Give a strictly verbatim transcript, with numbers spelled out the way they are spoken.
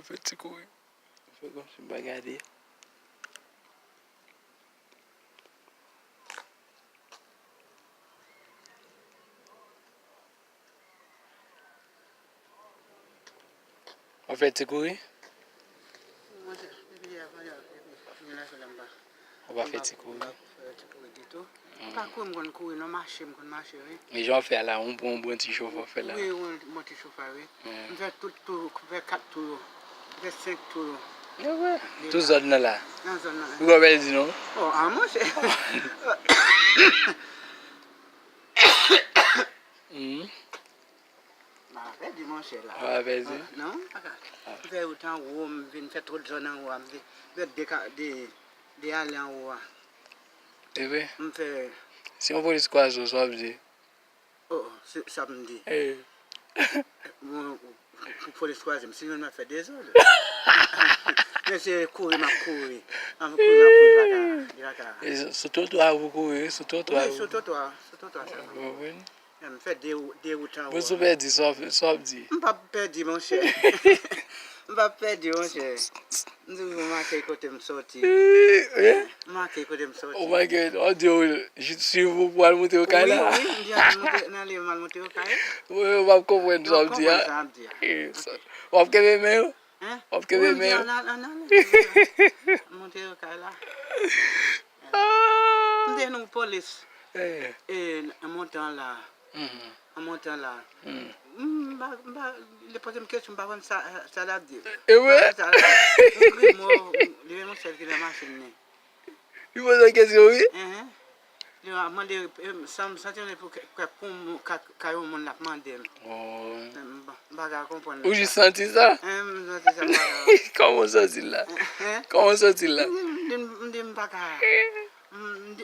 Fè ti kouri. Fè kòmsi m pa gade. W ap fè ti kouri? Mwen, depi yè, mwen, depi, mwen la, fè la, m pa. Ou pa fè ti kouri? M pa fè ti kouri ditou. M pa kouri, m konn kouri, non, mache, m konn mache, wi. Men jan w ap fè a la, ou pran yon bon ti chofa w fè la. Wi, yon bon ti chofa, wi. M fè tout tou, m fè kat tou yo. M fè senk tou yo. E vre? Tout zòn nan la. Nan zòn nan. Ou pa pèdi, non? Oh, ah, monchè. Mhm. M pa pèdi, monchè, la. Ou pa pèdi? Non, m pa ka. M fè wout anwo, m vin fè tout zòn anwo a, m vin fè de ka, de, de ale anwo a. E vre? M fè. Si yon polis kwaze w, sa w ap di? Oh, se sa m di. Eh. Bon, pou polis kwaze m, si jwenn m ap fè dezòd. Men se kouri m ap kouri. M ap kouri, m ap kouri, li pa ka, li pa ka. E sou, sou twotwa pou kouri, wi, sou twotwa. Wi, sou twotwa, sou twotwa sèlman. Ou konprann? M fè de, de wout anwo. Bon, si w pèdi, sa w, sa w ap di? M p ap pèdi, monchè. M p ap pèdi, monchè. M toujou make kote m soti. Eh, eh. M make kote m soti. Ou make, w ap di yo, jis swiv ou pou al moute yo kay la? Wi, wi, m di al moute, nan li, m al moute yo kay. Wi, w ap konprann sa w ap di a. Yo konprann sa m ap di a. Eh, sa, w ap kenbe men yo? Hein? W ap kenbe men yo? Wi, m di al, al, al, al. Moute yo kay la. Ah. M te nan polis. Eh. E, nan montan la. Mhm. An montan la. Hmm. M pa, m pa, li poze m kesyon, m pa konn sa, sa l ap di. E vre? M pa konn sa l ap di. M primo, li menm yon sèl ki nan machin li. Li poze w kesyon, wi? Enhen. Li ap mande, e, sa m santi pou kè, kè pou moun, ka, ka yon moun l ap mande m. Oh. M pa, m pa ka konprann sa. Ou jis santi sa? Enhen, m santi sa, m pa ka. Kòman w santi l la? Enhen. Kòman w santi l la? M di, m di, m pa ka. M di,